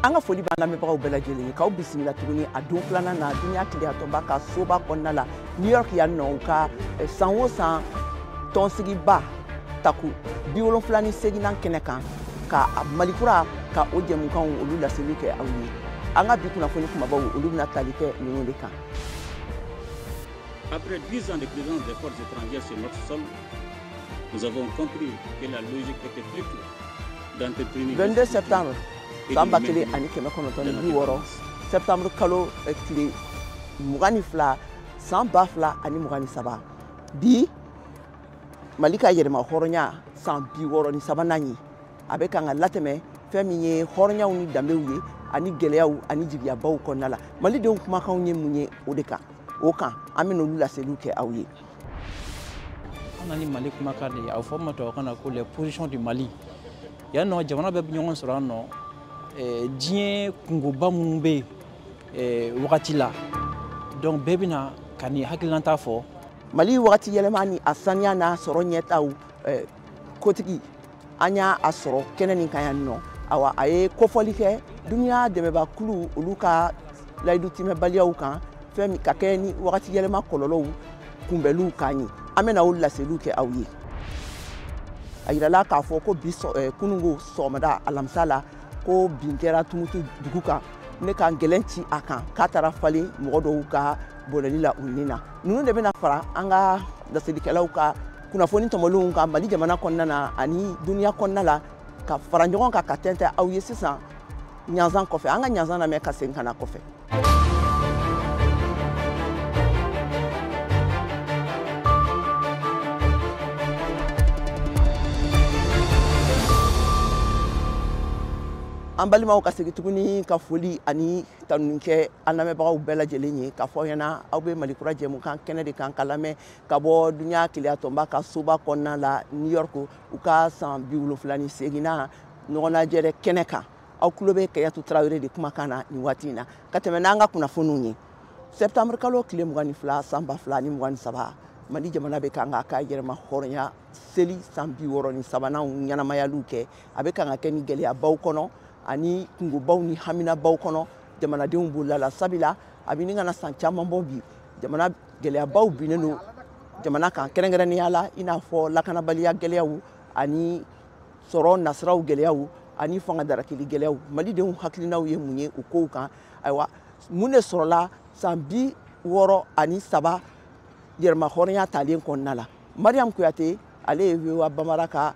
An ka foli b'an lamɛnbagaw bɛɛ lajɛlen ye k'aw bisimila tuguni a don filanan na duniya tileyatɔnba ka soba kɔnɔna la New York yan nɔ, u ka san o san tɔnsigiba tako 78nan kɛnɛ kan ka Malikura ka o jɛmukanw olu laseliw kɛ aw ye. An ka bi kunnafoni kumabaw olu bɛna tali kɛ ninnu de kan. Après 10 ans de présence des forces étrangères sur notre sol, nous avons compris que la logique était plutôt d'entretenir 22 septembre san 1960, septembre kalo tile 22 san 2023, bi Mali ka yɛrɛma hɔrɔnya san 63nan ye, a bɛ kan ka latɛmɛ fɛn min ye hɔrɔnyaw ni danbew ye ani gɛlɛyaw ani jigiyabaw kɔnɔna la. Malidenw kumakanw ye mun ye o de kan, o kan an bɛ n'olu laseliw kɛ aw ye. An na ni Mali kumakan de ye, a bɛ fɔ min ma tubabukan na ko les positions du Mali. Yan nɔ jamana bɛɛ bɛ ɲɔgɔn sɔrɔ yan nɔ, diɲɛ kungoba minnu bɛ yen wagati la, donc bɛɛ bɛ na ka nin hakilinata fɔ. Mali wagati yɛlɛma ni a saniya n'a sɔrɔ ɲɛtaw kotigi an y'a sɔrɔ kɛnɛ nin kan yan nɔ. Awa a ye kofɔli kɛ duniya dɛmɛbakulu olu ka layidu timɛbaliyaw kan, fɛn min ka kɛ ni wagati yɛlɛma kɔlɔlɔw kunbɛliw kan ye. An bɛna o laseliw kɛ aw ye. A yirala k'a fɔ ko bi kununko sɔgɔmada alamisa la ko bin kɛra Tumutu dugu kan, ne ka gɛlɛn ci a kan k'a taara falen mɔgɔ dɔw ka bɔnɛli la u ni na. Ninnu de bɛna fara an ka laselikɛlaw ka kunnafoni tɔmɔlenw kan Mali jamana kɔnɔna na ani duniya kɔnɔna la, ka fara ɲɔgɔn kan ka tɛntɛn aw ye sisan ɲanzan kɔfɛ. An ka ɲanzan lamɛn ka segin ka na kɔfɛ. An balimaw ka segin tuguni ka foli ani tanuni kɛ an lamɛnbagaw bɛɛ lajɛlen ye k'a fɔ aw ɲɛna aw bɛ Malikura jɛmukan kɛnɛ de kan ka lamɛn ka bɔ duniya keleyatɔnba ka soba kɔnɔna la New York, u ka san 78nan ɲɔgɔnnajɛrɛ kɛnɛ kan. Aw tulo bɛ Kayatu Tarawele de kumakan na nin waati in na ka tɛmɛ n'an ka kunnafoniw ye. Septembre kalo tile 22 san 2023, Mali jamana bɛ kan k'a ka yɛrɛma hɔrɔnya seli san 63nan ɲɛnamayaliw kɛ. A bɛ kan ka kɛ ni gɛlɛyabaw kɔnɔ ani kungobaw ni haminabaw kɔnɔ jamanadenw bolola la, sabula a bɛ ɲini ka na san caman bɔ bi jamana gɛlɛyabaw binnen don jamana kan, kɛrɛnkɛrɛnnenya la i n'a fɔ lakanabaliya gɛlɛyaw ani sɔrɔ nasiraw gɛlɛyaw ani fanga darakili gɛlɛyaw. Malidenw hakilinaw ye mun ye o kow kan? Ayiwa, mun de sɔrɔla san 63 yɛrɛma hɔrɔnya talen kɔnɔna la? Mariam Kuyate, ale ye VOA Bambara ka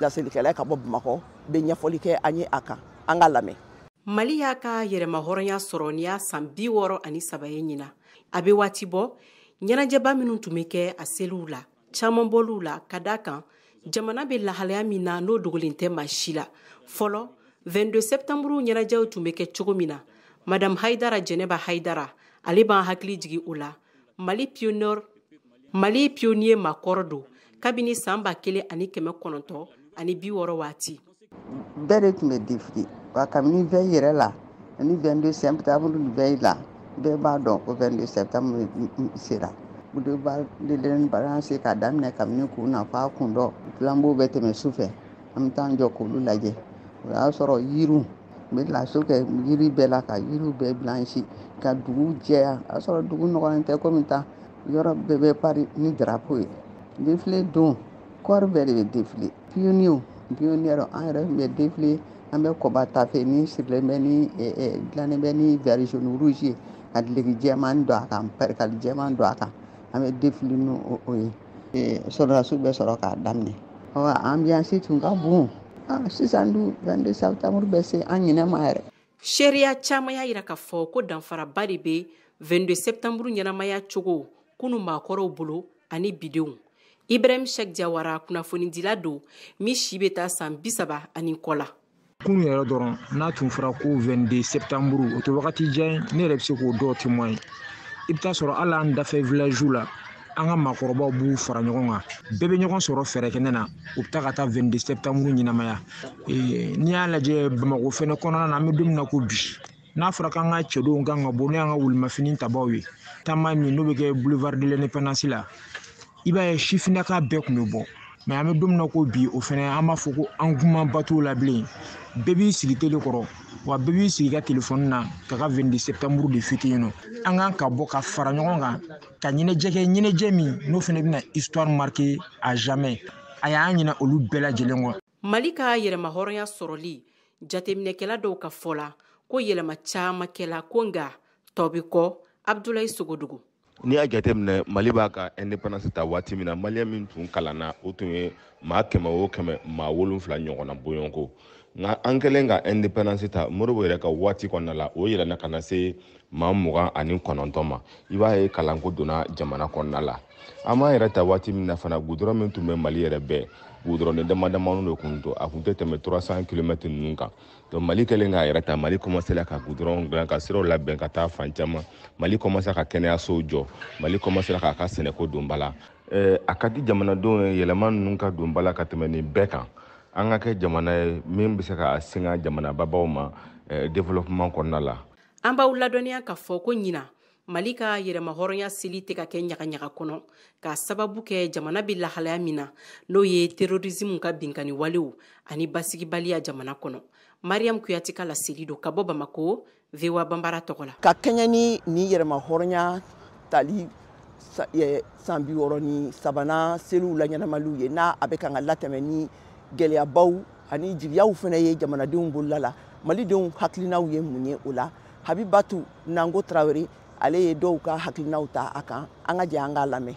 laselikɛla ye ka bɔ Bamakɔ, bɛ ɲɛfɔli kɛ an ye a kan. An ka lamɛn. Mali y'a ka yɛrɛma hɔrɔnya sɔrɔ n'i y'a san 63 ye ɲinan. A bɛ waati bɔ, ɲɛnajɛba minnu tun bɛ kɛ a seliw la, caman bɔliw la, ka d'a kan jamana bɛ lahalaya min na n'o dogolen tɛ maa si la. Fɔlɔ 22 septembre ɲɛnajɛw tun bɛ kɛ cogo min na, Madame Haidara Jɛnɛba Haidara, ale b'an hakili jigin o la. Mali pionnier, Mali pionnier maakɔrɔ don kabini san 1960 waati. Bɛɛ de tun bɛ défilé wa kabini veille yɛrɛ la ani 22 septembre veille la, bɛɛ b'a dɔn ko 22 septembre sera. Boulevard de l'Indépendance k'a daminɛ kabini kun na f'a kun dɔ, flambeau bɛ tɛmɛ su fɛ, an bɛ taa an jɔ k'olu lajɛ. O y'a sɔrɔ yiriw n bɛ laso kɛ yiri bɛɛ la ka yiriw bɛɛ blanchi ka dugu jɛya. O y'a sɔrɔ dugu nɔgɔlen tɛ komi tan, yɔrɔ bɛɛ bɛ pari ni drapeau ye. Défilé don, kɔɔri bɛɛ de bɛ défilé. Pionnier, pionnier an yɛrɛ tun bɛ défilé, an bɛ kɔba tafe ni sirilen bɛ ni dilannen bɛ ni vert jaune rouge ye, ka duloki jɛman don a kan, perikali jɛman don a kan, an bɛ défilé n'o o ye. Sɔrɔdasiw bɛ sɔrɔ k'a daminɛ. Ɔ ambiance tun ka bon. Sisan dun 22 septembre bɛ se an ɲinɛ ma yɛrɛ. Seereya caman y'a yira k'a fɔ ko danfaraba de bɛ 22 septembre ɲɛnamaya cogo kunun maakɔrɔw bolo ani bidenw. Ibrahim Cheikh Diawara kunnafonidila don min si bɛ taa san 30 ani kɔ la. Kunun yɛrɛ dɔrɔn n'a tun fɔra ko 22 septembre o tɛ wagati jan ye, ne yɛrɛ bɛ se k'o dɔw témoin. I bɛ taa sɔrɔ hali an dafɛ village la, an ka maakɔrɔbaw b'u fara ɲɔgɔn kan, bɛɛ bɛ ɲɔgɔn sɔrɔ fɛɛrɛ kɛnɛ na, u bɛ taa ka taa 22 septembre ɲɛnamaya. N'i y'a lajɛ Bamakɔ fɛnɛ kɔnɔna na, an bɛ don min na ko bi, n'a fɔra k'an ka cɛdenw kan ka bɔ n'o y'an ka wulimafini tabaw ye, taama min n'o bɛ kɛ boulevard de l'Indépendance la, i b'a ye sifinnaka bɛɛ tun bɛ bɔ. Mais an bɛ don min na ko bi, o fɛnɛ an b'a fɔ ko engouement ba t'o la bilen. Bɛɛ b'i sigi télé kɔrɔ, Wa bɛɛ b'i sigi i ka telefɔni na ka ka 22 septembre de fêter yen nɔ. An kan ka bɔ ka fara ɲɔgɔn kan ka ɲɛnajɛ kɛ, ɲɛnajɛ min n'o fana bɛna histoire marquer à jamais. A y'an ɲinɛ olu bɛɛ lajɛlen kɔ. Mali ka yɛrɛmahɔrɔnya sɔrɔli, jateminɛkɛla dɔw ka fɔ la ko yɛlɛma caman kɛla, ko nka tɔ bɛ kɔ. Abdoulaye Sogodogo. N'i y'a jateminɛ, Mali b'a ka indépendance ta waati min na, maliyɛn min tun kalanna, o tun ye maa 100 o 100 maa 7 ɲɔgɔnna bɔɲɔgɔnko. Nka an kɛlen ka indépendance ta Modibo yɛrɛ ka waati kɔnɔna la, o yɛlɛnna ka na se maa 29 ma. I b'a ye kalanko donna jamana kɔnɔna la. An b'an yɛrɛ ta waati min na fana, goudron min tun bɛ Mali yɛrɛ bɛɛ, goudron dama damani de kun don, a kun tɛ tɛmɛ 300 kilomètres ninnu kan. Donc Mali kɛlen k'a yɛrɛ ta, Mali commencé la ka goudron dilan, ka siraw labɛn ka taa fan caman. Mali commencé ka kɛnɛyasow jɔ, Mali commencé k'a ka sɛnɛko don ba la. A ka di jamanadenw ye yɛlɛma ninnu ka don ba la ka tɛmɛ nin bɛɛ kan. An ka kɛ jamana ye min bɛ se ka singa jamana babaw ma développement kɔnɔna la. An b'aw ladɔnniya k'a fɔ ko ɲinan Mali ka yɛrɛmahɔrɔnya seli tɛ ka kɛ ɲagaɲaga kɔnɔ, k'a sababu kɛ jamana bɛ lahalaya min na, n'o ye terrorisme ka binkanni walew ani basigibaliya jamana kɔnɔ. Mariam Kuyate ka laseli don ka bɔ Bamako, VOA Banbara tɔgɔ la. Ka kɛɲɛ ni nin yɛrɛmahɔrɔnya tali san 63nan seliw la ɲɛnamaliw ye, n'a a bɛ kan ka latɛmɛ ni gɛlɛyabaw ani jigiyaw fana ye jamanadenw bolola la, malidenw hakilinaw ye mun ye o la? Habibatu Nango Traoré, ale ye dɔw ka hakilinaw ta a kan, an ka jɛ an k'a lamɛn.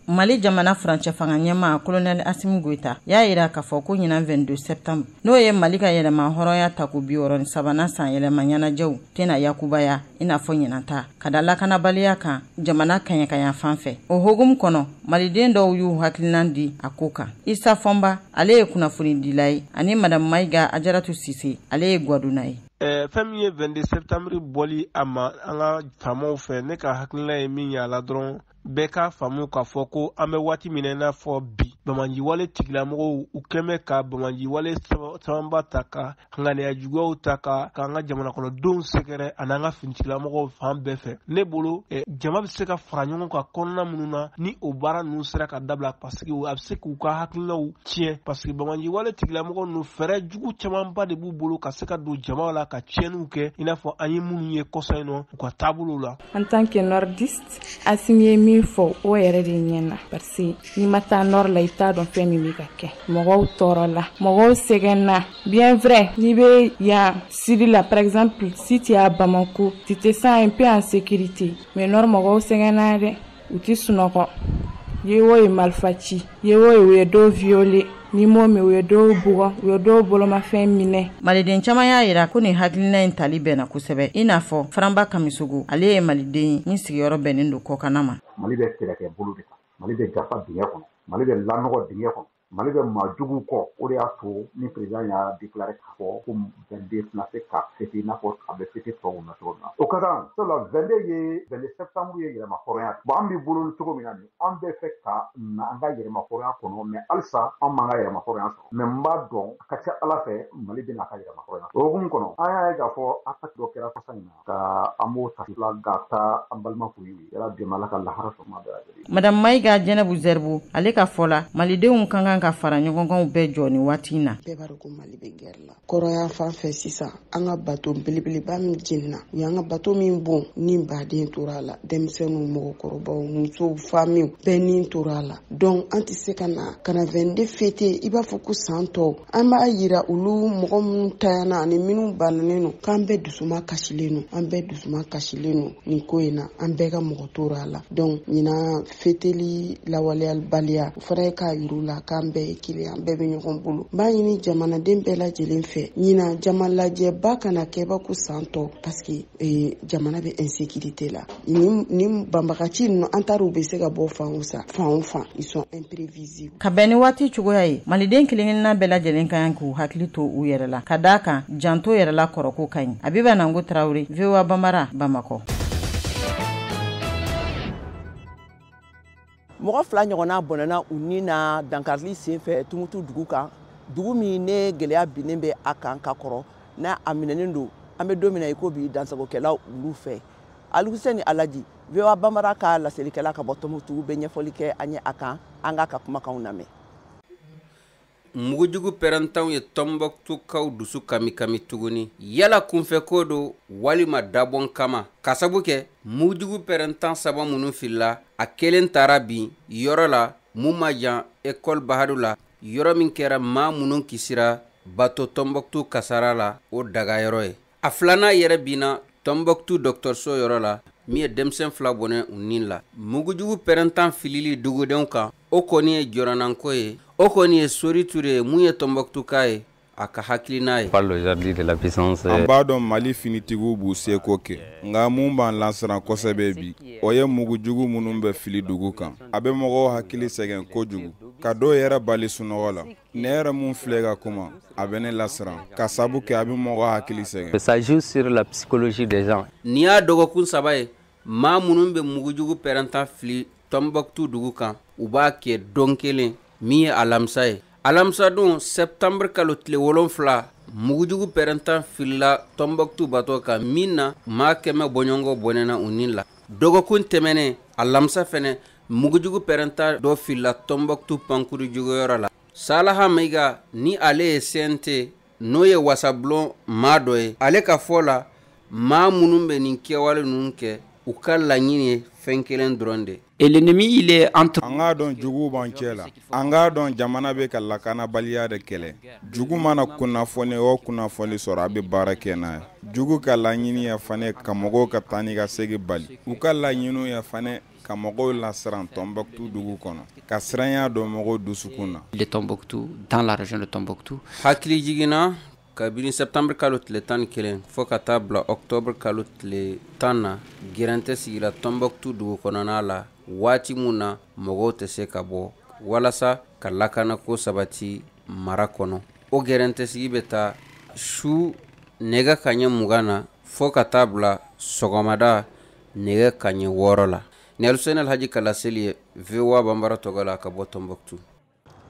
Mali jamana furancɛ fanga ɲɛmaa Colonel Assimi Goïta y'a yira k'a fɔ ko ɲinan 22 septembre, n'o ye Mali ka yɛlɛma hɔrɔnya tako 63nan san yɛlɛma ɲɛnajɛw tɛna yakubaya i n'a fɔ ɲinan ta, ka da lakanabaliya kan jamana kaɲɛkaɲa fan fɛ. O hokumu kɔnɔ, maliden dɔw y'u hakilinan di a ko kan. Isa Fɔnba, ale ye kunnafonidila ye, ani Madame Mayiga Ajaratu Sise, ale ye gwadonna ye. Fɛn min ye 22 septembre bɔli a ma an ka faamaw fɛ, ne ka hakilina ye min ye a la dɔrɔn, bɛɛ k'a faamu k'a fɔ ko an bɛ waati min na i n'a fɔ bi, bamanjiwale tigilamɔgɔw u kɛn bɛ ka bamanjiwale camanba ta, ka ŋaniya juguyaw ta k'an ka jamana kɔnɔdenw sɛgɛrɛ ani an ka finitigilamɔgɔw fan bɛɛ fɛ. Ne bolo, jama bɛ se ka fara ɲɔgɔn kan kɔnɔna minnu na ni o baara ninnu sera ka dabila, parce que a bɛ se k'u ka hakilinaw tiɲɛ, parce que bamanjiwale tigilamɔgɔw ninnu fɛɛrɛ jugu camanba de b'u bolo ka se ka don jama la ka tiɲɛniw kɛ, i n'a fɔ an ye minnu ye kɔsa in nɔ u ka taabolow la. En tant que nordiste, Assimi ye min fɔ o yɛrɛ de ɲɛna, parce que n'i ma taa nord la, i t'a dɔn fɛn min bɛ ka kɛ. Mɔgɔw tɔɔrɔ la, mɔgɔw sɛgɛnna. Bien vrai, n'i bɛ yan sud la, par exemple, si tu es à Bamako, tu te sens un peu en sécurité, mais nord mɔgɔw sɛgɛnna dɛ, u tɛ sunɔgɔ. Ye o ye marifa ci, ye o ye u ye dɔw violer, ni m'o min u ye dɔw bugɔ, u ye dɔw bolomafɛn minɛ. Maliden caman y'a yira ko nin hakilina in tali bɛnna kosɛbɛ, i n'a fɔ Faranba Kamisogo, ale ye maliden ye min sigiyɔrɔ bɛnnen don kɔkanna ma. Mali bɛ kɛlɛkɛ bolo de kan, Mali bɛ gafa dingɛ kɔnɔ, Mali bɛ lanɔgɔ dingɛ kɔnɔ, Mali bɛ maa juguw kɔ. O de y'a to ni président y'a déclaré k'a fɔ ko 22 tɛna se ka fêter i n'a fɔ a bɛ fêter tɔw na cogo min na. O ka kan, sabula 22 ye 22 septembre ye yɛlɛma hɔrɔnya. Bon, an bɛ bolo cogo min na nin, an bɛ fɛ ka na an ka yɛlɛma hɔrɔnya kɔnɔ, mais halisa an m'an ka yɛlɛma hɔrɔnya sɔrɔ. Mais n b'a dɔn a ka ca Ala fɛ Mali bɛna a ka yɛlɛma hɔrɔnya. O hukumu kɔnɔ, an y'a ye k'a fɔ attaque dɔ kɛra kɔsa in na, ka an b'o ta fila ka taa an balima kun ye. Yala bi Ala ka lahara sɔrɔ ma bɛɛ lajɛlen. Madame Mayiga Jɛnɛbu Zɛribu, ale ka fɔ la, malidenw ka kan ka fara ɲɔgɔn bɛɛ jɔ nin waati in na. Bɛɛ b'a dɔn ko Mali bɛ guerre la. Kɔrɔya fan fɛ sisan, an ka bato belebeleba min jenina, u y'an ka bato min bon, ni baden tora a la, denmisɛnninw, mɔgɔkɔrɔbaw, musow, familles, bɛɛ ni tora a la. Donc an tɛ se ka na ka na 22 fêter i b'a fɔ ko san tɔw. An b'a yira olu mɔgɔ minnu tayana ani minnu bananen don k'an bɛɛ dusuma kasilen don, an bɛɛ dusuma kasilen don nin ko in na, an bɛɛ ka mɔgɔ tora a la. Donc ɲinan fêteli lawaleyalibaliya, o fana ye k'a yir'u la k'an bɛɛ ye kelen, an bɛɛ bɛ ɲɔgɔn bolo. N b'a ɲini jamanaden bɛɛ lajɛlen fɛ, ɲinan jama lajɛba kana kɛ ba ko san tɔ, parce que jamana bɛ insécurité la. Ni banbagaci ninnu, an t'a dɔn u bɛ se ka bɔ fan o fan, ils sont imprévisibles. Ka bɛn ni waati cogoya ye, maliden kelen-kelenna bɛɛ lajɛlen ka kan k'u hakili to u yɛrɛ la, ka d'a kan janto yɛrɛ la kɔrɔko ka ɲi. Abiba Nango Traoré, VOA Bambara, Bamakɔ. Mɔgɔ 2 ɲɔgɔnna bɔnɛna u ni na dankarili senfɛ Tumutu dugu kan, dugu min ne gɛlɛya binnen bɛ a kan ka kɔrɔ, n'a a minɛnen don an bɛ don min na i ko bi dansagokɛlaw olu fɛ. Aluseni Alaji, VOA Bambara ka laselikɛla ka bɔ Tumutu bɛ ɲɛfɔli kɛ an ye a kan, an k'a ka kumakanw lamɛn. Mugujugu pɛrɛntanw ye Tɔnbɔkutukaw dusu kamikami tuguni. Yala kunfɛko don walima dabɔn kama, ka sabu kɛ mugujugu pɛrɛntan 3 minnu filila, a kelen taara bin yɔrɔ la mun ma jan ekɔli Bahadu la, yɔrɔ min kɛra maa minnu kisira bato Tɔnbɔkutu kasara la o dagayɔrɔ ye. A filanan yɛrɛ binna Tɔnbɔkutu dɔgɔtɔrɔso yɔrɔ la, min ye denmisɛn 2 bɔnɛ u ni la. Mugujugu pɛrɛntan filili dugudenw kan, o kɔni ye jɔrɔnanko ye, o kɔni ye Sori Ture ye, mun ye Tɔnbɔkutuka ye, a ka hakilina ye. An b'a dɔn Mali finitigiw b'u seko kɛ, nka mun b'an lasiran kosɛbɛ bi, o ye mugujugu minnu bɛ fili dugu kan. A bɛ mɔgɔw hakili sɛgɛn kojugu, ka dɔw yɛrɛ bali sunɔgɔ la. Ne yɛrɛ mun filɛ ka kuma, a bɛ ne lasiran, ka sabu kɛ a bɛ mɔgɔ hakili sɛgɛn. Ça joue sur la psychologie des gens. Nin y'a dɔgɔkun 3 ye, maa minnu bɛ mugujugu pɛrɛntan fili Tɔnbɔkutu dugu kan, u b'a kɛ don kelen min ye alamisa ye. Alamisadon septembre kalo tile 7, mugujugu pɛrɛntan filila Tɔnbɔkutu bato kan min na maa 100 bɔɲɔgɔn bɔnɛna u ni la. Dɔgɔkun tɛmɛnen alamisa fɛnɛ, mugujugu pɛrɛntan dɔ filila Tɔnbɔkutu pankuru juguyɔrɔ la. Salaha Mayiga ni ale ye CNT n'o ye wasabulon maa dɔ ye, ale ka fɔ la maa minnu bɛ nin kɛwale ninnu kɛ, u ka laɲini ye fɛn kelen dɔrɔn de. Et l'ennemi, il est entre. An k'a dɔn juguw b'an cɛ la, an k'a dɔn jamana bɛ ka lakanabaliya de kɛlɛ. Jugu mana kunnafoni o kunnafoni sɔrɔ, a bɛ baara kɛ n'a ye. Jugu ka laɲini ye fana ka mɔgɔw ka taa ni ka segin bali. U ka laɲini ye fana ka mɔgɔw lasiran Tɔnbɔkutu dugu kɔnɔ, ka siranya don mɔgɔw dusukun na. De Tombouctou, dans la région de Tombouctou. Hakili jiginna kabini septembre kalo tile 11 fo ka taa bila octobre kalo tile 10 na, gɛrɛntɛ sigira Tɔnbɔkutu dugu kɔnɔna la waati mun na mɔgɔw tɛ se ka bɔ walasa ka lakanako sabati mara kɔnɔ. O gɛrɛntɛ sigi bɛ taa su nɛgɛ kanɲɛ 20 na fo ka taa bila sɔgɔmada nɛgɛ kanɲɛ 6 la. Ni Aluseni Alhaji Kalaseli ye VOA Banbara tɔgɔ la ka bɔ Tɔnbɔkutu.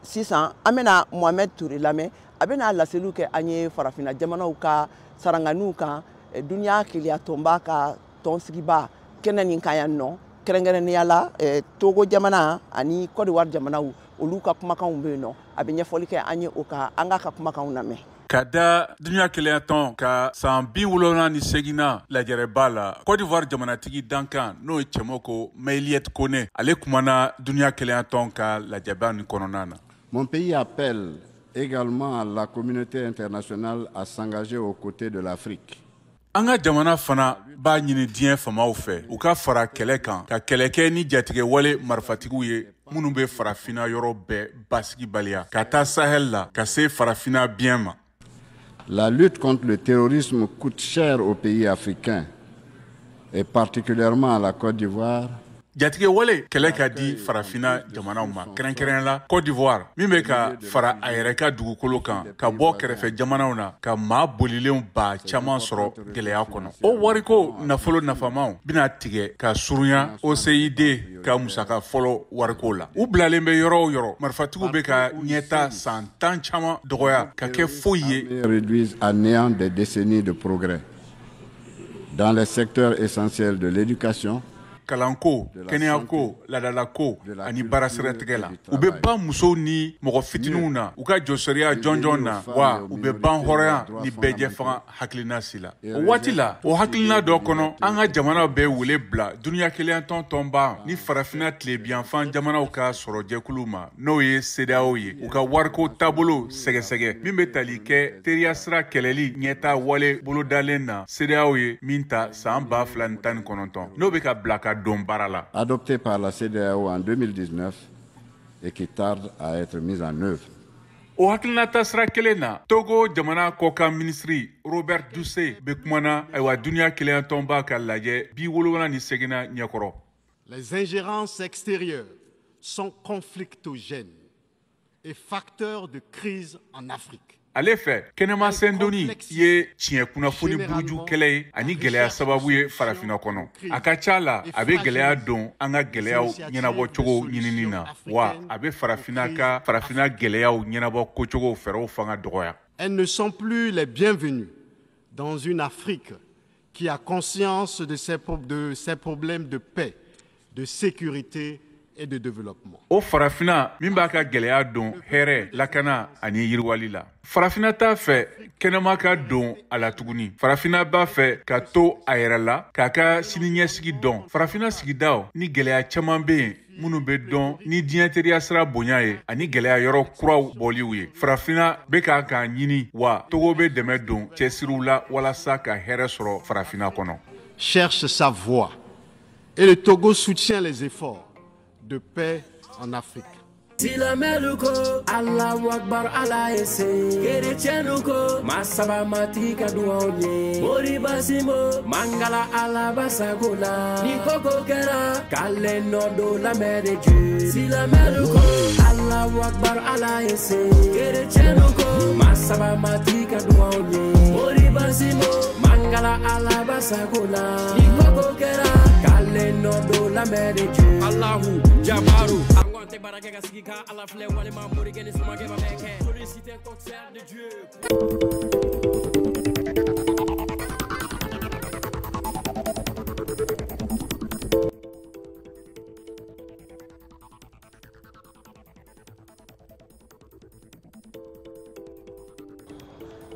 Sisan an bɛna Mohamed Ture lamɛn, a bɛna laseliw kɛ an ye farafinna jamanaw ka saranganiw kan, duniya keleya tɔnba ka tɔnsigiba kɛnɛ nin kan yan nɔ, kɛrɛnkɛrɛnnenya la Togo jamana ani Côte d'Ivoire jamanaw, olu ka kumakanw bɛ yen nɔ. A bɛ ɲɛfɔli kɛ an ye o kan, an k'a ka kumakanw lamɛn. Ka da duniya kelenya ka san 78nan lajɛrɛba la, Côte d'Ivoire jamanatigi dankan n'o ye Cɛmɔkɔ Meyiliet Kone, ale kumana duniya kelenya ka lajɛba nin kɔnɔna na. Mon pays appelle également à la communauté internationale à s'engager aux côtés de l'Afrique. An ka jamana fana b'a ɲini diɲɛ famaw fɛ, u ka fara kɛlɛ kan, ka kɛlɛ kɛ ni jatigɛwale marifatigiw ye minnu bɛ farafinna yɔrɔ bɛɛ basigibaliya, ka taa Sahel la, ka se farafinna biɲɛ ma. La lutte contre le terrorisme coûte cher aux pays africains et particulièrement à la Côte d'Ivoire. Jatigɛwale kɛlɛ ka di farafinna jamanaw ma, kɛrɛnkɛrɛn la Côte d'Ivoire min bɛ ka fara a yɛrɛ ka dugukolo kan ka bɔ kɛrɛfɛ jamanaw na, ka maa bolilenw ba caman sɔrɔ gɛlɛya kɔnɔ. O wariko nafolo nafamaw bɛna tigɛ ka surunya OCID ka musaka fɔlɔ wariko la. U bilalen bɛ yɔrɔ o yɔrɔ, marifatigiw bɛ ka ɲɛta san 10 caman dɔgɔya ka kɛ foyi ye. Réduisent à néant des décennies de progrès dans les secteurs essentiels de l'éducation, kalanko, kɛnɛyako, ladalako ani baara siratigɛ la. U bɛ ban musow ni mɔgɔ fitininw na, u ka jɔsariya jɔnjɔn na, wa u bɛ ban hɔrɔnya ni bɛɛjɛ fanga hakilina si la. O waati la, o hakilina dɔ kɔnɔ, an ka jamana bɛ wele bila duniya kelenya tɔnba ni farafinna tilebiyanfan jamanaw ka sɔrɔjɛkulu ma, n'o ye CEDEAO ye, u ka wariko taabolo sɛgɛsɛgɛ min bɛ tali kɛ teriya sira kɛlɛli ɲɛta wale bolodalen na CEDEAO ye min ta san 2019, n'o bɛ ka bila ka don baara la. Adopté par la CEDEAO en 2019 et qui tarde à être mise en œuvre. O hakilinata sira kelen na, Togo jamana kɔkan minisiri Robert Dussey bɛ kumana ayiwa duniya kelenya tɔnba ka lajɛ 78nan ɲɛkɔrɔ. Les ingérences extérieures sont conflictogènes et facteurs de crise en Afrique. Ale fɛ, kɛnɛma sendoni ye tiɲɛ kunnafoni buruju kɛlɛ ye ani gɛlɛya sababu ye farafinna kɔnɔ. A ka ca la, a bɛ gɛlɛya don an ka gɛlɛyaw ɲɛnabɔcogo ɲinini na, wa a bɛ farafinna ka farafinna gɛlɛyaw ɲɛnabɔ kocogo fɛɛrɛw fanga dɔgɔya. Elles ne sont plus les bienvenues dans une Afrique qui a conscience de ses problèmes de paix, de sécurité et de développement. O Farafina min b'a ka gɛlɛya don hɛrɛ, lakana ani yiriwali la. Farafina t'a fɛ kɛnɛma ka don a la tuguni. Farafina b'a fɛ ka to a yɛrɛ la, k'a ka siniɲɛsigi dɔn. Farafina sigidaw ni gɛlɛya caman bɛ yen minnu bɛ dɔn ni diɲɛ teriya sira bonya ye ani gɛlɛya yɔrɔ kuraw bɔliw ye. Farafina bɛ k'a k'a ɲini wa Togo bɛ dɛmɛ don cɛsiriw la walasa ka hɛrɛ sɔrɔ Farafina kɔnɔ. Cherche sa voie et le Togo soutient les efforts de paix en Afrique. Silamɛlu ko Allahu Akbar Ala ye se, kerecɛnnu ko masaba matigi ka duwaw ye, Moriba Simo mangala Ala basago la, ni koko kɛra k'ale nɔ don la main de Dieu. Silamɛlu ko Allahu Akbar Ala ye se, kerecɛnnu ko masaba matigi ka duwaw ye, Moriba Simo mangala Ala basago la, ni koko kɛra k'ale nɔ don la main de Dieu. Allahu Jabaru.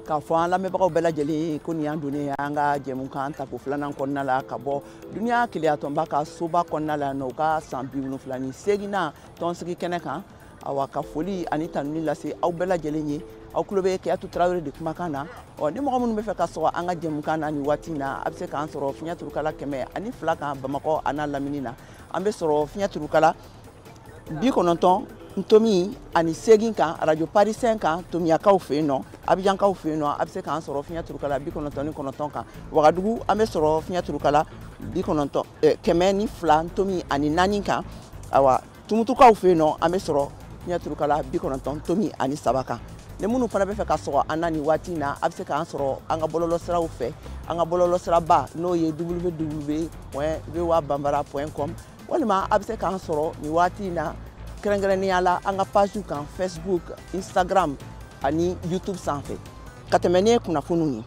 K'a fɔ an lamɛnbagaw bɛɛ lajɛlen ko nin y'an donnen an ka jɛmukan tako filanan kɔnɔna la ka bɔ duniya keleyatɔnba ka soba kɔnɔna la yan nɔ, u ka san 78nan tɔnsigi kɛnɛ kan. Awa ka foli ani tanuni lase aw bɛɛ lajɛlen ye. Aw tulo bɛ Keyatu Tarawele de kumakan na. Ɔ ni mɔgɔ minnu bɛ fɛ ka sɔgɔ an ka jɛmukan na nin waati in na, a bɛ se k'an sɔrɔ fiɲɛ turukala 102 kan Bamakɔ a n'a lamini na. An bɛ sɔrɔ fiɲɛ turukala 90.8 kan Radio Parisien kan Tomiyakaw fɛ yen nɔ, Abijankaw fɛ yen nɔ, a bɛ se k'an sɔrɔ fiɲɛ turukala 99 kan. Wagadugu an bɛ sɔrɔ fiɲɛ turukala 102.4 kan. Awa Tumutukaw fɛ yen nɔ, an bɛ sɔrɔ fiɲɛ turukala 90.3 kan. Ni minnu fana bɛ fɛ ka sɔgɔ an na nin waati in na, a bɛ se k'an sɔrɔ an ka bɔlɔlɔsiraw fɛ. An ka bɔlɔlɔsiraba n'o ye www.voabambara.com, walima a bɛ se k'an sɔrɔ nin waati in na kɛrɛnkɛrɛnnenya la an ka page kan Facebook, Instagram ani YouTube sanfɛ. Ka tɛmɛ ni kunnafoniw ye,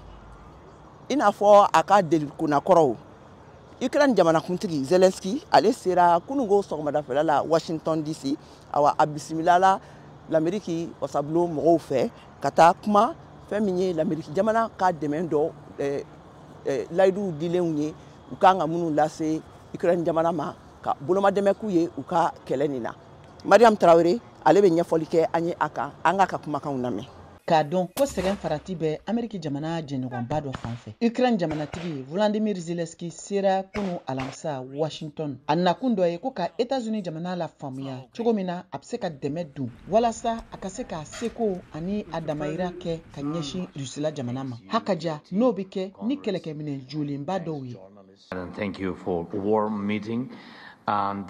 i n'a fɔ a ka delikonnakɔrɔw, Ukraine jamanakuntigi Zelensky ale sera kununko sɔgɔmadafɛla la Washington DC. Awa a bisimilala l'Amérique wasabulon mɔgɔw fɛ ka taa kuma fɛn min ye l'Amérique jamana ka dɛmɛ dɔ layiduw dilenw ye, u kan ka minnu lase Ukraine jamana ma ka bolomadɛmɛ k'u ye u ka kɛlɛ nin na. Mariam Traoré ale bɛ ɲɛfɔli kɛ an ye a kan, an k'a ka kumakanw lamɛn. K'a dɔn ko sɛgɛn farati bɛ Ameriki jamana jɛɲɔgɔnba dɔ fan fɛ. Ukraine jamanatigi Vladimir Zelensky sera kunu alamisa Washington. A nakun dɔ ye ko ka États-Unis jamana la faamuya cogo min na a bɛ se ka dɛmɛ don walasa a ka se k'a seko ani a damayira kɛ ka ɲɛsin Rusila jamana ma. Hakaja n'o bɛ kɛ ni kɛlɛkɛminɛn jolenba dɔw ye. Thank you for warm meeting and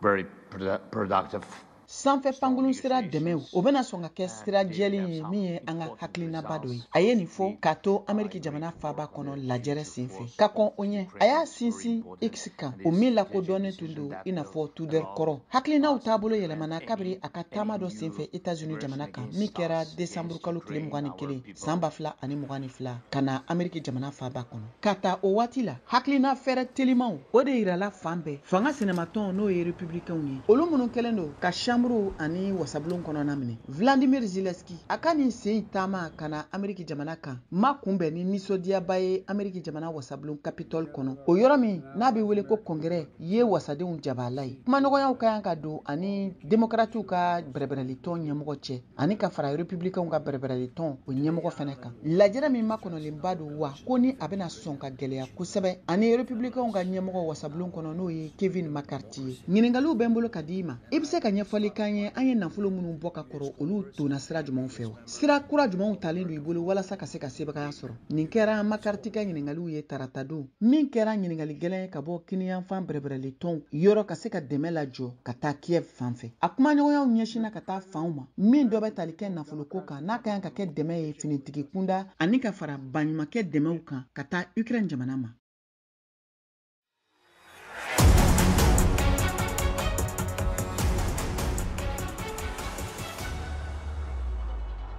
very productive. Sanfɛ pankurun sira dɛmɛw o bɛna sɔn ka kɛ sira jɛlen ye min ye an ka hakilinaba dɔ ye. A ye nin fɔ k'a to Ameriki jamana faaba kɔnɔ lajɛrɛ senfɛ. Ka kɔn o ɲɛ, a y'a sinsin X kan, o min lakodɔnnen tun don i n'a fɔ Twitter kɔrɔ. Hakilinaw taabolo yɛlɛmana kabiri a ka taama dɔ senfɛ États-Unis jamana kan min kɛra décembre kalo tile 21 san 2022 ka na Ameriki jamana faaba kɔnɔ. Ka ta o waati la, hakilina fɛɛrɛ telimanw o de yirala fan bɛɛ. Fanga sinamatɔn n'o ye républicainw ye, olu minnu kɛlen don ka chambre ani wasabulon kɔnɔna minɛ. Vladimir Zelensky a ka nin sen taama ka na Ameriki jamana kan ma kunbɛn ni nisɔndiyaba ye Ameriki jamana wasabulon Capitole kɔnɔ, o yɔrɔ min n'a bɛ wele ko Congrès ye wasadenw jabala ye. Kumaɲɔgɔnyaw ka kan ka don ani démocrates ka bɛrɛbɛrɛlitɔn ɲɛmɔgɔ cɛ ani ka fara républicains ka bɛrɛbɛrɛlitɔn o ɲɛmɔgɔ fana kan. Lajɛrɛ min makɔnɔlenba don wa ko ni a bɛna sɔn ka gɛlɛya kosɛbɛ ani républicains ka ɲɛmɔgɔ wasabulon kɔnɔ n'o ye Kevin McCarthy ye. Ɲininkaliw bɛ n bolo ka di i ma, i bɛ se ka ɲɛfɔli kan ye an ye nafolo minnu bɔ ka kɔrɔ olu donna sira jumɛnw fɛ wa? Sira kura jumɛnw talen don i bolo walasa ka se ka sebagaya sɔrɔ? Nin kɛra McCarthy ka ɲininkaliw ye taratadon min kɛra ɲininkali gɛlɛn ye ka bɔ kiniyanfan bɛrɛbɛrɛlitɔnw yɔrɔ ka se ka dɛmɛ lajɔ ka taa Kiev fan fɛ. A kumaɲɔgɔnyaw ɲɛsinna ka taa fanw ma min dɔ bɛ tali kɛ nafoloko kan n'a ka kan ka kɛ dɛmɛ ye finitigi kunda ani ka fara baɲumankɛ dɛmɛw kan ka taa Ukraine jamana ma.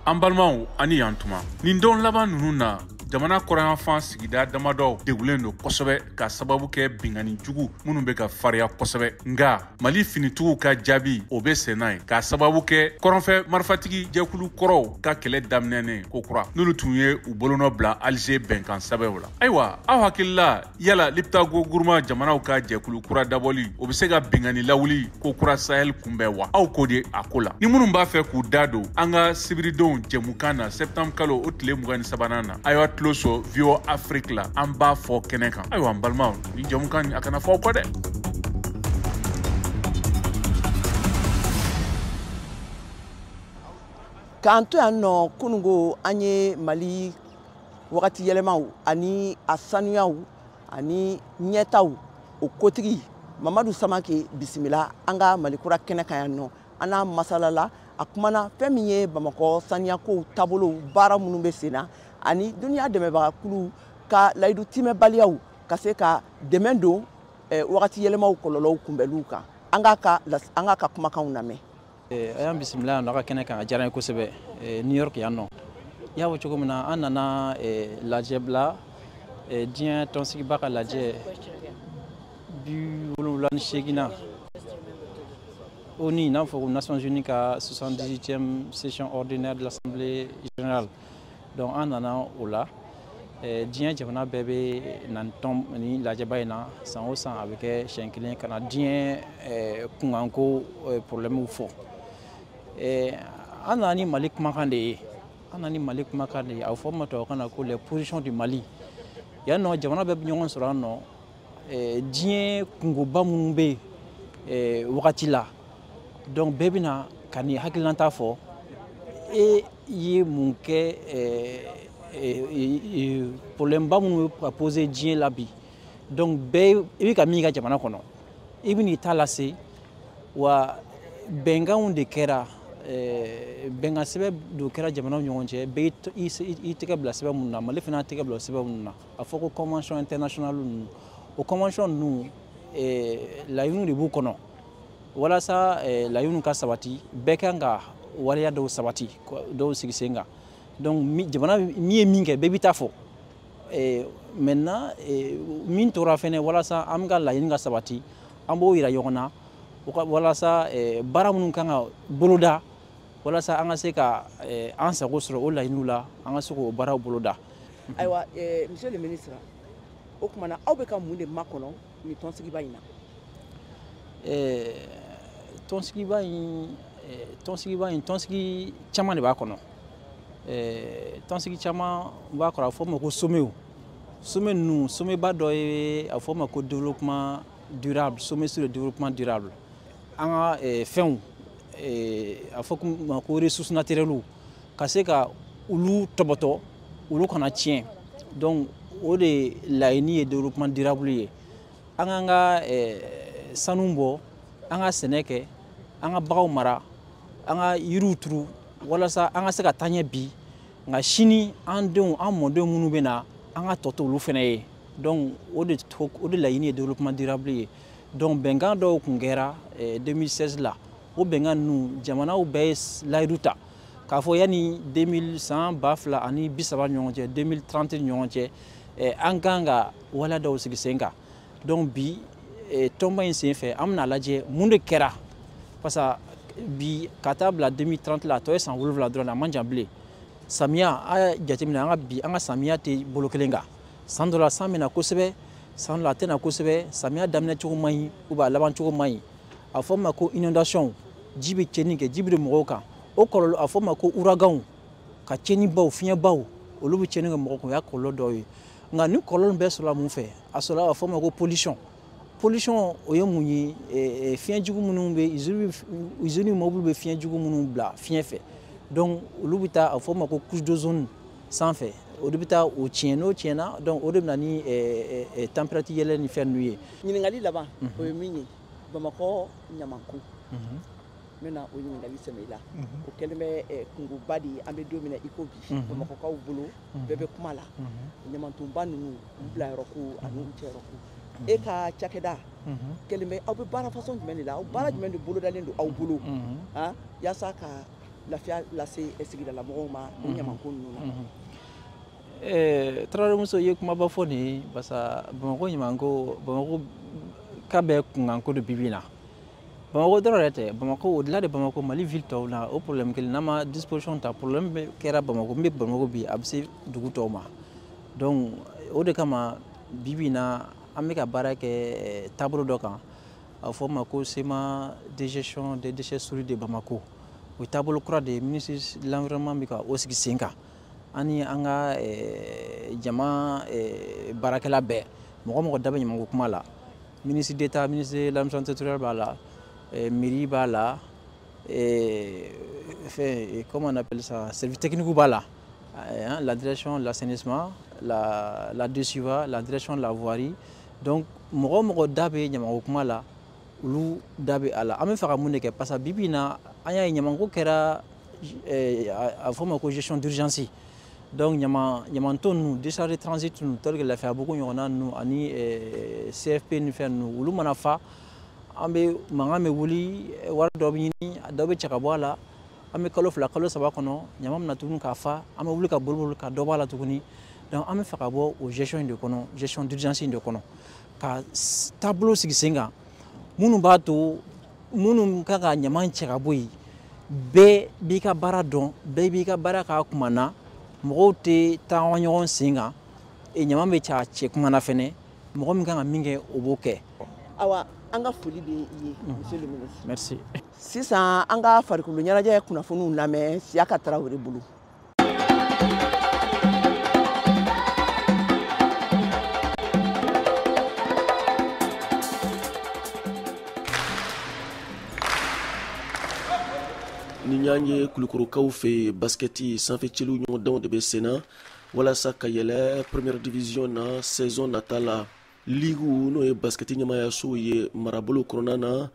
An balimaw ani yan tuma nin don laban ninnu na, Jamana kɔrɔnyanfan sigida damadɔw degulen don kosɛbɛ ka sababu kɛ binkanni jugu minnu bɛ ka fariya kosɛbɛ. Nka Mali finitigiw ka jaabi o bɛ sen n'a ye k'a sababu kɛ kɔrɔnfɛ marifatigi jɛkulu kɔrɔw ka kɛlɛ daminɛnen ko kura, n'olu tun ye u bolonɔ bila Alger bɛnkan sɛbɛnw la. Ayiwa, aw hakilila yala Liptako Gourma jamanaw ka jɛkulu kura dabɔli, o bɛ se ka binkanni lawuli ko kura Sahel kunbɛn wa? Aw ko de a ko la. Ni minnu b'a fɛ k'u da don an ka sibiridenw jɛmukan na septembre kalo o tile 23nan na, a y'a tulo sɔn VOA Afrique la, an b'a fɔ kɛnɛ kan. Ayiwa, n balimaw, ni jɛmukan a kana fɔ aw kɔ dɛ. K'an to yan nɔ, kununko an ye Mali wagati yɛlɛmaw ani a sanuyaw ani ɲɛtaw o kotigi Mamadu Samake bisimila an ka Mali kura kɛnɛ kan yan nɔ. An n'a masalala, a kumana fɛn min ye Bamakɔ saniyakow taabolow baara minnu bɛ sen na ani duniya dɛmɛbagakulu ka layidu timɛbaliyaw ka se ka dɛmɛ don wagati yɛlɛmaw kɔlɔlɔw kunbɛliw kan. An k'a ka kumakanw lamɛn. A y'an bisimila yan nɔ a ka kɛnɛ kan, a diyara n ye kosɛbɛ. New York yan nɔ, i y'a fɔ cogo min na, an nana lajɛ bila diɲɛ tɔnsigiba ka lajɛ 78nan ONU, n'a fɔ ko Nations Unies ka 78e session ordinaire de l'Assemblée générale. Donc an nana o la. Diɲɛ jamana bɛɛ bɛ na tɔn ni lajɛba in na san o san, a bɛ kɛ siɲɛ kelen ka na diɲɛ kunkanko problèmew fɔ. An nana ni Mali kumakan de ye, an nana ni Mali kumakan de ye. A bɛ fɔ min ma tubabukan na ko les positions du Mali. Yan nɔ, jamana bɛɛ bɛ ɲɔgɔn sɔrɔ yan nɔ, diɲɛ kungoba minnu bɛ yen wagati la. Donc bɛɛ bɛna ka nin hakilinata fɔ, e ye mun kɛ problème ba minnu bɛ ka poser diɲɛ la bi. Donc bɛɛ i bɛ ka min ka jamana kɔnɔ, i bɛ n'i ta lase. Wa bɛnkanw de kɛra, bɛnkan sɛbɛn dɔ kɛra jamanaw ɲɔgɔn cɛ, bɛɛ i tɛgɛ bila sɛbɛn minnu na, Mali fana tɛgɛ bila sɛbɛn minnu na, a fɔ ko convention internationale ninnu. O convention ninnu, laɲiniw de b'u kɔnɔ. Walasa laɲiniw ka sabati, bɛɛ kan ka waleya dɔw sabati, dɔw sigi sen kan. Donc jamana min ye min kɛ, bɛɛ b'i ta fɔ. Maintenant min tora fɛnɛ, walasa an ka laɲini ka sabati, an b'o yira ɲɔgɔn na, walasa baara minnu kan ka boloda, walasa an ka se ka an sago sɔrɔ o laɲiniw la, an ka se k'o baaraw boloda. Ayiwa, monsieur le ministre, o tuma na aw bɛ ka mun de makɔnɔ nin tɔnsigiba in na? Tɔnsigiba in, tɔnsigi caman de b'a kɔnɔ. Tɔnsigi caman b'a kɔrɔ, a fɔ ma ko sommetw. Sommet ninnu, sommetba dɔ ye a fɔ ma ko développement durable, sommet sur le développement durable. An ka fɛnw, a fɔ ma ko ressources naturelles, ka se ka olu tɔbɔtɔ, olu kana tiɲɛ. Donc o de laɲini ye développement durable ye. An k'an ka sanu bɔ, an ka sɛnɛ kɛ, an ka baganw mara, an ka yiriw turu, walasa an ka se ka taa ɲɛ bi, nka sini an denw, an mɔdenw minnu bɛ na, an ka tɔ to olu fana ye. Donc o de laɲini ye développement durable ye. Donc bɛnkan dɔw tun kɛra 2016 la. O bɛnkan ninnu, jamanaw bɛɛ ye layidu ta k'a fɔ yanni 2000 san 2030 ɲɔgɔn cɛ, 2030 ɲɔgɔn cɛ, an kan ka waleya dɔw sigi sen kan. Donc bi tɔnba in sen fɛ, an bɛna lajɛ mun de kɛra, parce que bi ka taa bila 2030 la, a tɔ ye san 7 dɔrɔn, a man jan bilen. Samiya, a y'a jateminɛ, an ka bi an ka samiya tɛ bolo kelen kan. San dɔ la san bɛ na kosɛbɛ, san dɔ la a tɛ na kosɛbɛ. Samiya daminɛ cogo man ɲi ou bien a laban cogo man ɲi. A fɔ min ma ko inondation, ji bɛ tiɲɛni kɛ, ji bɛ don mɔgɔw kan. O kɔlɔlɔ, a fɔ min ma ko ouragan, ka tiɲɛnibaw, fiɲɛbaw, olu bɛ tiɲɛni kɛ mɔgɔw kun, o y'a kɔlɔlɔ dɔw ye. Nka ni kɔlɔlɔ bɛɛ sɔrɔla mun fɛ? A sɔrɔla a fɔ min ma ko pollution. Pollution o ye mun ye? Fiɲɛ jugu minnu bɛ usine, mobili bɛ fiɲɛ jugu minnu bila fiɲɛ fɛ, donc olu bɛ taa, a fɔ ma ko couche d'ozone sanfɛ, o de bɛ taa o tiɲɛ. N'o tiɲɛna, donc o de bɛ na ni température yɛlɛ ni fɛn ninnu ye. Ɲininkali laban, o ye min ye, Bamakɔ ɲamanko, n bɛna o ɲininkali sɛmɛ i la. O kɛlen bɛ kungoba de ye an bɛ don min na i ko bi Bamakɔkaw bolo, bɛɛ bɛ kuma la, ɲamantonba ninnu u bilayɔrɔ ko ani u cɛyɔrɔ ko. E ka cakɛda kɛlen bɛ, aw bɛ baara façon jumɛn de la? Aw baara jumɛn de bolodalen don aw bolo yaasa ka lafiya lase sigidalamɔgɔw ma o ɲamanko ninnu na? Tarawele muso ye kumaba fɔ nin ye, parce que Bamakɔ ɲamanko, Bamakɔ ka bɛɛ kunkanko de bibi in na. Bamakɔ dɔrɔn yɛrɛ tɛ, Bamakɔ, au-delà de Bamakɔ, Mali ville tɔw la, o problème kelen n'an ma disposition ta, problème bɛ kɛra Bamakɔ, min bɛ Bamakɔ bi, a bɛ se dugu tɔw ma. Donc o de kama bibi in na an bɛ ka baara kɛ taabolo dɔ kan, a bɛ fɔ o ma ko schéma de gestion des déchets solides de Bamako. O ye taabolo kura de ye, ministre de l'environnement bɛ ka o sigi sen kan. Ani an ka jama baarakɛla bɛɛ, mɔgɔ mɔgɔ da bɛ ɲamanko kuma la, ministre d'État, ministre de l'administration territoriale b'a la, mairie b'a la, fɛn, comment on appelle ça, service technique b'a la, la direction de l'assainissement, la DSUVA, la direction de la voirie. Donc mɔgɔ mɔgɔ da bɛ ɲamanko kuma la, olu da bɛ a la. An bɛ fɛ ka mun de kɛ, parce que bi bi in na an y'a ye ɲamanko kɛra a fɔ ma ko gestion d'urgence. Donc ɲamanton ninnu, décharge de transit ninnu, tel que Lafiyabugu ɲɔgɔnna ninnu ani CFP ni fɛn ninnu, olu mana fa, an bɛ mankan bɛ wuli, wari dɔ bɛ ɲini, dɔ bɛ cɛ ka bɔ a la. An bɛ kalo 2, kalo 3 kɔnɔ, ɲama bɛna tuguni k'a fa, an bɛ wuli ka boli ka dɔ bɔ a la tuguni. Donc an bɛ fɛ ka bɔ o gestion in de kɔnɔ, gestion d'urgence in de kɔnɔ, ka taabolo sigi sen kan minnu b'a to minnu kan ka ɲama cɛ ka bɔ yen, bɛɛ b'i ka baara dɔn, bɛɛ b'i ka baara k'a kuma na, mɔgɔw tɛ taa ɲɔgɔn sen kan, ɲama bɛ cɛ a cɛ kuma na fɛnɛ, mɔgɔ min kan ka min kɛ o b'o kɛ. Awa, an ka foli bɛ i ye, monsieur le ministre. Merci. Sisan an ka farikolo ɲɛnajɛ kunnafoniw lamɛn Siyaka Tarawele bolo. Ni y'an ye Kulukorokaw fɛ yen, baskɛti sanfɛcɛliw ɲɔgɔndanw de bɛ sen na walasa ka yɛlɛ première division na saison nata la. Ligue n'o ye baskɛti ɲɛmayasow ye marabolo kɔnɔna na,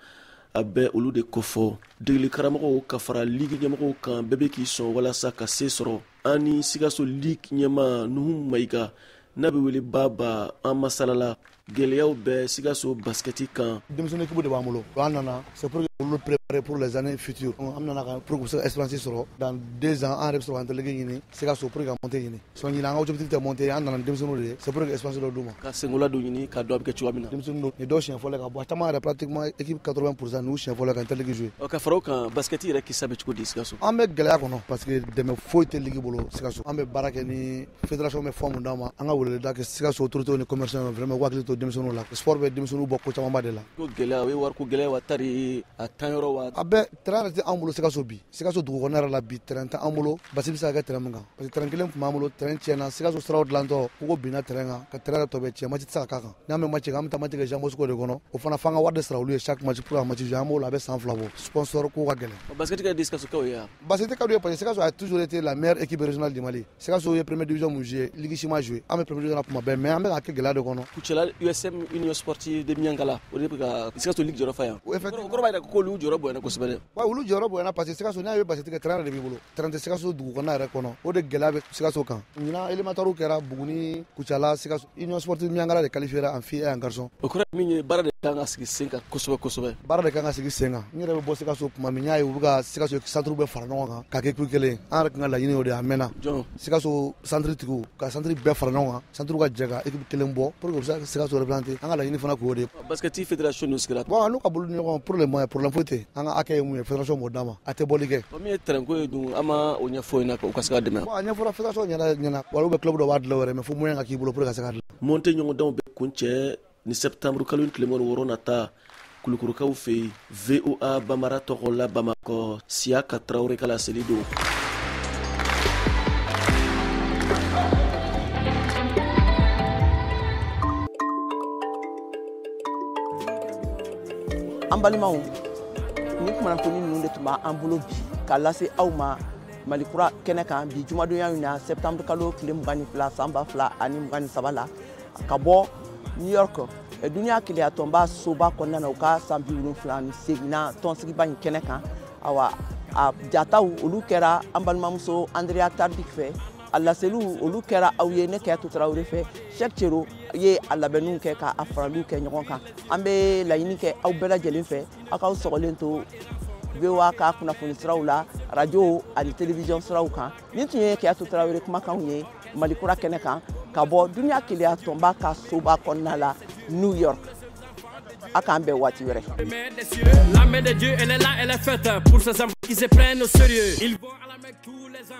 a bɛ olu de kofɔ. Degeli karamɔgɔw ka fara ligue ɲɛmɔgɔw kan, bɛɛ bɛ k'i sɔn walasa ka se sɔrɔ. An ni Sikaso ligue ɲɛma Nuhu Mayiga, n'a bɛ wele Baba, an masalala gɛlɛyaw bɛ Sikaso baskɛti kan. Denmisɛnnin équipe de b'an bolo, an nana, c'est pour olu préparer pour les années futures. An nana ka pour que u bɛ se ka expérience sɔrɔ dans 2 ans, an yɛrɛ bɛ sɔrɔ ka interligue ɲini Sikaso pour que ka monter ɲini. Sinon ɲinan an ka objectif tɛ monter, an nana ni denmisɛnninw de ye, c'est pour que expérience dɔ d'u ma. Ka senkola dɔ ɲini k'a dɔn a bɛ kɛ cogoya min na. Denmisɛnninw don, nin dɔw siɲɛ fɔlɔ ka bɔ, a caman yɛrɛ pratiquement équipe 80% n'u siɲɛ fɔlɔ ka interligue jouer. Ɔ, ka fara o kan, baskɛti yɛrɛ kisa bɛ cogo di Sikaso? An bɛ gɛlɛya kɔnɔ parce que dɛmɛ foyi tɛ ligue bolo Sikaso. An bɛ baara kɛ ni fédération bɛ fɛn mun d'an ma, an ka weleweleda kɛ Sikaso autorités ni commerçants vraiment u hakili to denmisɛnninw la. Sport bɛ denmisɛnninw bɔ ko camanba de la. Ko gɛlɛya, o ye wariko gɛlɛya wa tari a tan yɔrɔ wa? A bɛɛ, terrain yɛrɛ tɛ anw bolo Sikaso bi. Sikaso dugu kɔnɔna yɛrɛ la bi, terrain tɛ anw bolo, basi bɛ se ka kɛ terrain min kan. Parce que terrain kelen tun b'an bolo, terrain tiɲɛna, Sikaso siraw dilantɔ, kogo binna terrain kan, ka terrain yɛrɛ tɔ bɛɛ tiɲɛ, match tɛ se ka k'a kan. N'an bɛ match kɛ, an bɛ taa match kɛ Jean Bosco de kɔnɔ, o fana f'an ka wari de sara olu ye chaque match pour ka match jouer, an b'o la a bɛ san 2 bɔ. Sponsor ko ka gɛlɛn. Basket ka di Sikasokaw ye wa? Basket ka d'u ye parce que Sikaso a toujours été la meilleure équipe régionale du Mali. Sikaso ye première division mun jouer, ligue si ma jouer. An bɛ première division na tuma bɛɛ, mais an bɛ ka kɛ gɛlɛya de kɔnɔ. Kucala USM, Union Sportive de Miɲankala, o de bɛ ka Sikaso ligue jɔyɔrɔ fa yan. O kɔrɔ b'a jira ko olu jɔyɔrɔ bonyana kosɛbɛ dɛ. Wa olu jɔyɔrɔ bonyana parce que Sikaso, n'a ye basket kɛ, terrain de b'i bolo. Terrain tɛ Sikaso dugu kɔnɔna yɛrɛ kɔnɔ. O de gɛlɛya bɛ Sikaso kan. Ɲinan éliminatoire kɛra Buguni, Kucala, Sikaso. Union Sportive Miɲankala de qualifiera en filles et en garçons. O kɔrɔ ye min ye, baara de kan ka sigi sen kan kosɛbɛ kosɛbɛ. Baara de kan ka sigi sen kan. N yɛrɛ bɛ bɔ Sikaso tuma min, n y'a ye u bɛ ka Sikaso centre bɛɛ fara ɲɔgɔn kan ka kɛ équipe kelen ye. An yɛrɛ kan ka laɲini o de ye a mɛnna. Jɔn? Sikaso centre tigiw ka centre bɛɛ fara ɲɔgɔn kan, centre ka jɛ ka équipe kelen bɔ pour que u bɛ se ka Sikaso représenter. An ka laɲini fana k'o de ye. Basket fédération dun sigira. Bon, n'u ka bolo ni ɲɔgɔn pour le moment problème foyi tɛ. An ka hakɛ ye mun ye, fédération b'o d'an ma. A tɛ bɔli kɛ. Min ye terrain ko ye dun, an ma o ɲɛfɔ ɲɛna u ka se ka dɛmɛ. Bon, a ɲɛfɔra fédération ɲɛna wala ou club dɔ b'a dilan o yɛrɛ, mais fo moyen ka k'i bolo pour que ka se ka dilan. Monte ɲɔgɔndanw bɛ kuncɛ ni septembre kalo tile 26 nata Kulukorokaw fɛ yen. VOA Bambara tɔgɔ la Bamakɔ, Siyaka Tarawele ka laseli don. An balimaw, ni kunnafoni ninnu de tun b'an bolo bi k'a lase aw ma Malikura kɛnɛ kan bi jumadonya in na, septembre kalo tile 22 san 2023 la, ka bɔ New York, duniya keleya tɔnba soba kɔnɔna na, u ka san 78nan tɔnsigiba in kɛnɛ kan. Awa, a jataw olu kɛra an balimamuso Andrea Tardik fɛ, a laseliw olu kɛra aw ye ne Kɛyatu Tarawele fɛ. Cheikh Cero ye a labɛnniw kɛ k'a faraliw kɛ ɲɔgɔn kan. An bɛ laɲini kɛ aw bɛɛ lajɛlen fɛ, aw k'aw sɔgɔlen to VOA ka kunnafoni siraw la, radio ani télévision siraw kan. Nin tun ye Kiyatu Tarawele kumakanw ye Mali kura kɛnɛ kan ka bɔ Duniya Keleya Tɔnba ka soba kɔnɔna la, New York. A k'an bɛn waati wɛrɛ. La main de Dieu, elle est là, elle est faite pour ces enfants qui se prennent au sérieux. Ils vont à la Mecque tous les ans.